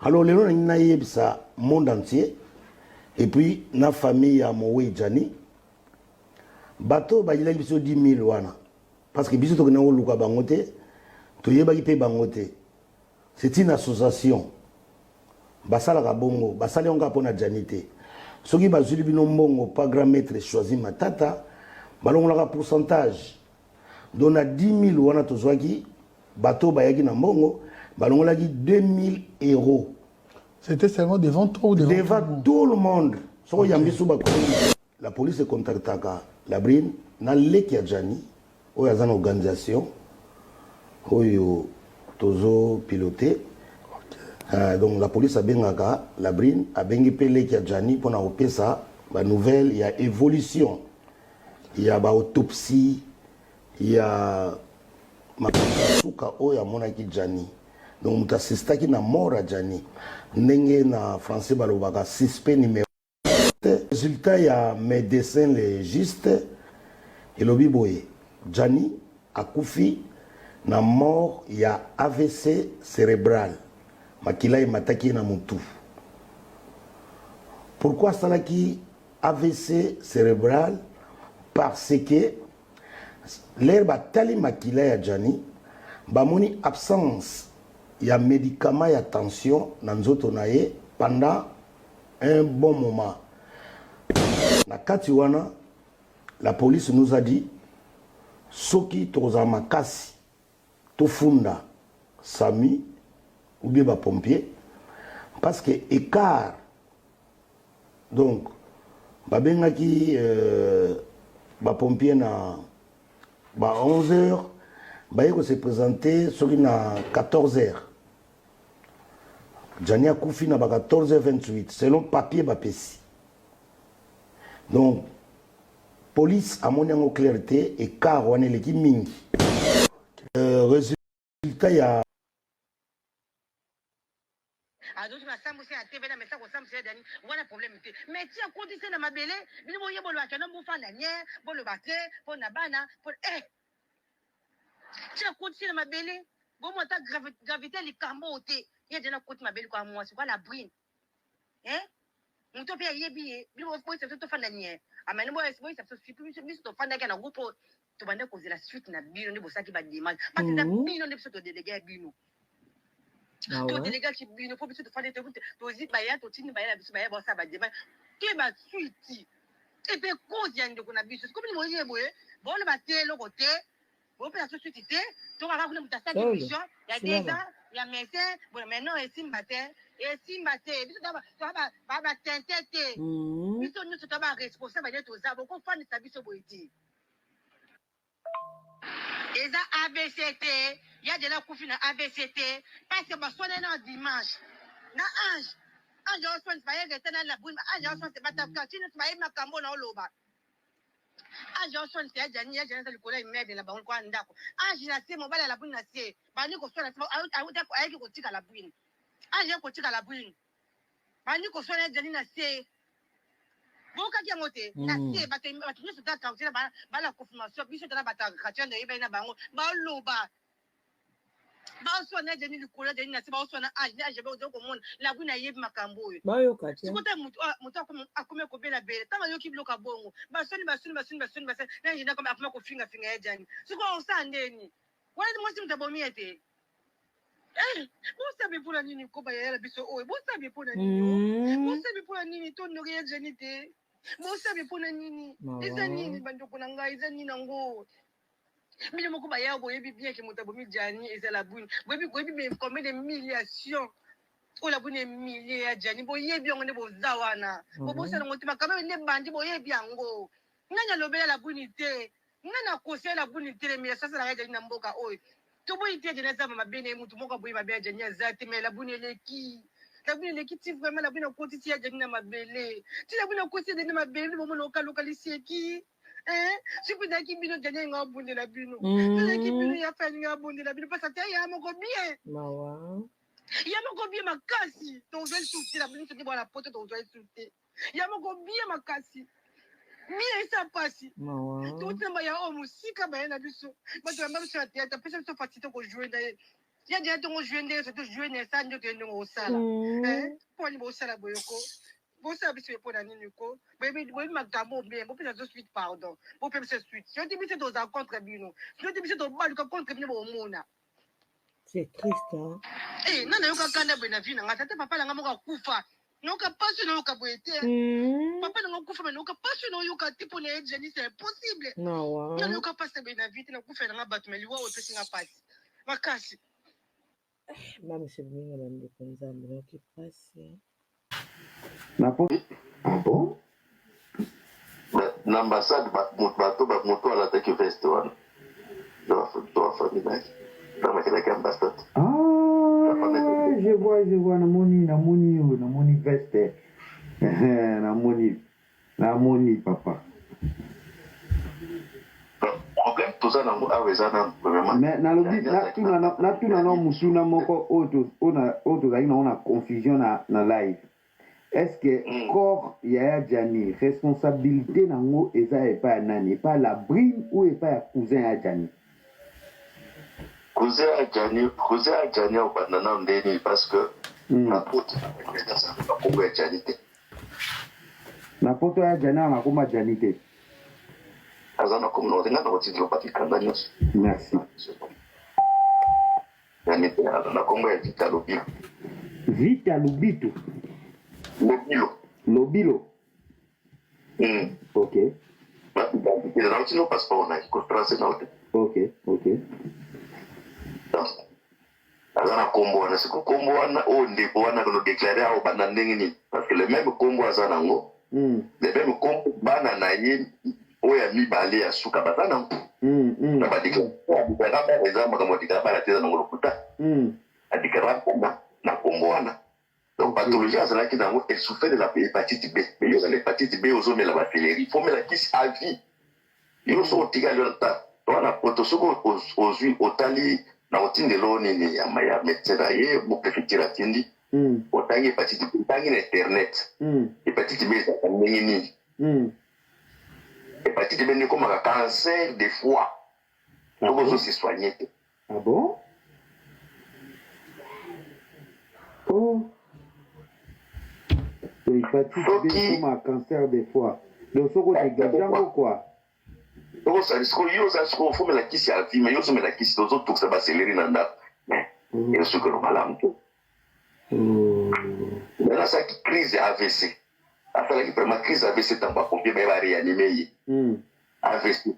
Alors lelo nalingi nayebisa monde entier et puis na famille ya Mowei Djani, bato oyo bayilaki biso 10 000 wana, parce que biso tokendaki koluka bango te, toyebaki mpe bango te. C'est une association basalaka bongo, basali yango kaka mpo na Djani te. Soki bazwili bino mbongo pa grand maître Choisi Matata, balongolaka pourcentage. Donc na 10 000 wana tozwaki, bato bayaki na mbongo, balongolaki 2000 euros. C'était seulement devant toi ou devant, devant tout le monde? Tout le monde. Soki oyambi so bakomi, la police econtactaka Labrine na leki ya Djani oyo aza na organisation oyo tozopilote. Donc la police abengaka Labrine, abengi mpe leki ya Djani mpona kopesa banouvelle ya évolution ya baautopsie ya suka oyo amonaki Djani. Donc moto asistaki na mort ya Djani, ndenge na français balobaka suspect numéro. Résultat ya médecin légiste elobi boye: Djani akufi na mort ya AVC cérébral, makila emataki ye na motu. Pourquoi asalaki AVC cérébral? Parce que l'heure batali makila ya Djani, bamoni absence ya médicament ya tension na nzoto na ye pendant un bon moment. Na kati wana, la police nous a dit soki tokozala makasi, tofunda SAMU ou bien bapompier, parce que écart. Donc babengaki bapompier na ba 11 heures, baye kose présenter soki na 14 heures. Djani akufi na ba 14 heures 28 selon papier bapesi. Donc police amoni yango clair te, écart wana eleki mingi. Résultat ya Azoki basambwisi ya TV na mesa kosambwisa ya Dani wana, problème te. Mais ti akotisi na mabele, bino boye bolobaka no, bofanda nye, boloba te mpo na bana mpo ti akotisi na mabele, bomo ata gravité ya likambo oyo te. Ye Dani akoti mabele kwa mwasi kwa Labrine, moto mpe ayebi ye. Bino boyisa biso tofanda nye, amani boyisa biso. Biso tofandaki na groupe oyo, tobande kozela suite na bino nde bosalaki bademande, parce eza bino nde biso todéléguer ya bino. Todelegaki bino mpo biso tofandi, tozwi baya, totindi baya na biso, baya basala bademande te, basuite epe cause ya ndeko na biso. Sikomi boye boye, boloba te eloko te, bopesa so suite te. Tokaka kuna, moto asali émission ya 2 ans ya médecin boye. Maintenant esimba te, esimba te. Biso toa batente te, biso nyonso toa baresponsable nde toza. Bokofandisa biso boye te. Eza AVC te, ya Djani akufi na AVC te, parce que baswane na dimanche na Ange. Ange oswanisi bayeke te na Labrune. Ange oswanisi batafika ti nyonso, bayebi makambo na oloba. Ange oswanisi ya Djani, ya Djani eza likolo ya immeuble na bango kwa ndako. Ange na se, mobali ya Labrune na se, bandi koswana. Ayaki kotika Labrune, Ange kotika Labrune, bandi koswana ya Djani na se. Bokaki yango te na se. Bato nyonso ta quartier bala confirmation. Biso tala bato ya quartier nde oyebani na bango, baloba baoswana ya Djani likolo, ya Djani na se, baoswana Ange. Ange oza komona Labrune ayebi makambo oyo. Bayoka te. Sikote moto akomi kobelabela ntango ayoki biloko ya bongo. Basoni, basoni, basoni, basoni, basoni na Ange, akoma kofingafinga ya Djani. Sikoyo osala ndeni wana? Mwasi moto abomi ye te. Bosabe mpona nini koba yaya na biso oyo? Bosabe mpona nini? Bosabe mpona nini tondori ya Djani te? Bosabe mpona nini? Eza nini, bandeko na ngai? Eza nini yango? Bino moko baya, boyebi bien ke moto abomi Djani eza Labrune. Boyebi, boyebi combien de humiliation oyo Labrune humilie ya Djani. Boyebi yango nde boza wana, bobosana yango te. Makambo oyo nde bandi, boyebi yango. Ngai nalobela Labrune te, ngai nakosela Labrune te. Humiliation asalaka ya Djani na mboka oyo, toboyi te. Djani aza mabe na ye, motu moko aboyi mabe ya Djani aza te. Mais Labrune eleki, Labrune eleki ti vraiment. Labrune akotisi ya Djani na mabele ti Labrune akotisi ya Djani na mabele. Bomona okaluka liseki. Soki ezalaki bino, Djani alinga abundela bino. Ezalaki bino, ya fa alinga abundela bino, parce ate ya moko bien. Mawa. Ya moko bien makasi. Tozwa lisusu te na bino soki bwana poto, tozwa lisusu te. Ya moko bien makasi, bien esa pasi. Mawa. Totina baya oyo mosika, baya na biso, bato yamba biso ya théâtre, apesa biso facilité kojouer na ye. Ya deja ntongo joue ndenge surtout joue na esa ndoto ye ndenge osala. Eh, mpo nini bosala boye ko? Bosala biso ye mpo na nini ko? Boyebi boyebi makambo bien, bopesa biso suite pardon. Bopesa biso suite. Soki biso tozala contre bino. Soki biso tobaluka contre bino bomona. C'est triste hein. Eh, nga nayoka kanda boye na vie na nga tata papa na nga moko akufa nayoka pasi nayoka boye te papa na nga akufa me nayoka pasi nayoka te mpo na ye Jenny c'est impossible Mawa. nga nayoka pasi boye na vie te nakufa na nga bato me liwa oyo epesi nga pasi makasi. Mami sebinga bandeko nzambe nayoki pasi. Na po ah bon? Na ambassade bato moto alataki veste wana to bafamille na ye ntango akendaki ambassade. Ah, je vois, namoni, namoni yo, namoni veste. Namoni, namoni papa. Problème toza nango awa eza nanu vraiment. Mais nalobi natuna natuna na motuna moko oyo oyo tozalaki nango na confusion na live. Est-ce que corps ya ya Gianni responsabilité nango eza epai ya nani? Epai ya la brune ou epai ya cousin ya Gianni? Cousin ya Gianni, cousin ya Gianni akobanda nanu nde nini parce que na poto na kombo ya Gianni te. Na poto ya Gianni awa nakoma Gianni te. Aza na kombo na nga na kotindela bakikanda nyonso. Merci. Gianni te aza na kombo ya Vita Lobilo. Vita Lubitu. Lobilo. Lobilo. Ok. Nauti no passeport na ye kotrace na te. Ok. Donc aza na kombo wana siko kombo wana oyo ndeko wana kono déclare awa banda ndenge nini parce que le même kombo aza nango le même kombo bana na ye oyo ya mibale ya suka baza nango na badéclare eza makambo adéclare bana te eza nango lokuta adéclare bana na kombo wana. Donc pathologie azalaki nango, elle souffrait de la hépatite B, mais yo oza na hépatite B ozomela bacéleri, faut mela kisi à vie. Yo soki otikali wana ta wana poto soki ozwi otali na otindela oyo nini ya médecin na ye bo préfecture atindi otangi hépatite B, otangi na internet hépatite B ezalaka ndenge nini. Hépatite B nde ekomaka cancer de foie soki ozose soigne te. Ah bon? Oh. Donc hépatite B ekoma cancer de foie. Donc soki onéglige yango quoi. Okosali sikoyo yo oza sikoyo ofomela kisi ya vie, mais yo ozomela kisi te, ozotokisa bacéleri na ndako, mais esukelo malamu te. Nana asalaki crise ya AVC, asalaki vraiment crise AVC ntango bapompier baye baréanime ye. AVC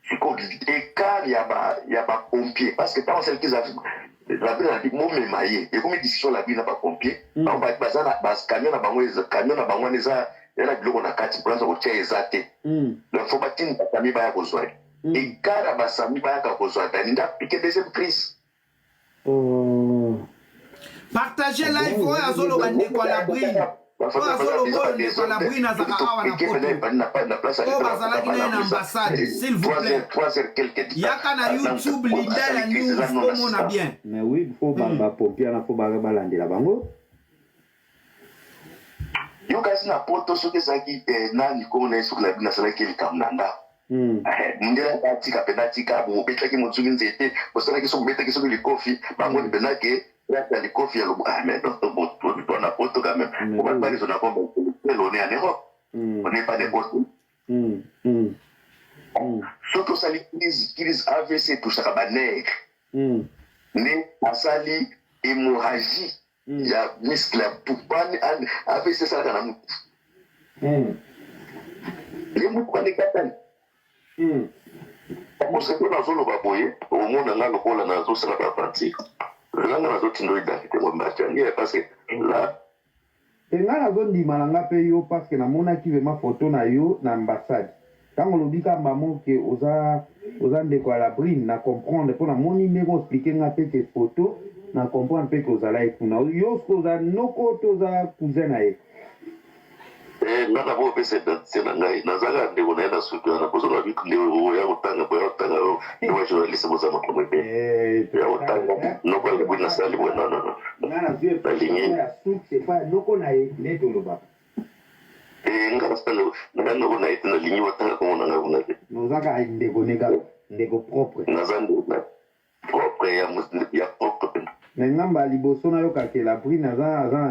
sikoyo écart ya bapompier parce que ntango asali crise la na bomema ye ekomi discussion la na bapompier bango baza na bacamion na bango, camion na bango wana eza eza na biloko na kati, place ya kotia eza te. Donc faut batinda basami baya kozwa ye. Écart ya basami bayaka kozwa Dani nde apike deuxième crise. Partage live oyo azoloba ndeko ya Labrine oyo azoloba oyo ndeko ya Labrine azalaka awa na poto oyo bazalaki na ye na ambassade. S'il vous plaît, yaka na YouTube Linda ya News omona bien. Mais oui, faut bapompier wana faut balandela bango. Yo kasi na poto soki ezalaki nani komona ye soki na bino asalaki likambo na ndako ndenge atika mpenza atika bobetaki mosuki nzete bosalaki soki bobetaki soki likofi bango mpenza ke ya likofi ya lobo. Ah mais non, na poto quand même po bato barizona comme on est en Europe, on n'est pas n'importe où. Soki osali crise AVC etusaka banerfs nde asali hémorragie ya muscle ya mutu. AVC esalaka na mutu ye mutu wana ekatani. Mpo nazoloba boye omona nga lokola nazosala baaventure nanga nazotinda identité ngomba parce que là Te, ngai nazondima na nga mpe yo parce que namonaki vraiment photo na yo na ambassade. Ntango olobi ka mbamo ke oza ndeko ya Labrine, na comprendre mpo namoni ndenge oexplike nga mpe ke photo na comprendre mpe ke ozala ye kuna. Yo soki oza noko to oza cousin na ye? Nga na bopesa identité na ngai, naza kaka ndeko na ye na suki wana poso na bitu ndeko oya kotanga boya kotanga oyo nde bajournaliste boza makambo ebele ya kotanga noko ya Labrine nasali boye. Non, non, non. Nga nazwi Nalingi. ya suki epai noko na ye nde tolobaka. Nga naza noko na ye te, nalingi batanga kombo na ngai kuna te. Oza kaka ndeko ne kaka ndeko propre. Naza ndeko na Propre ya, ya propre mpenza. Me ngamba ya liboso nayokake Labrine aza na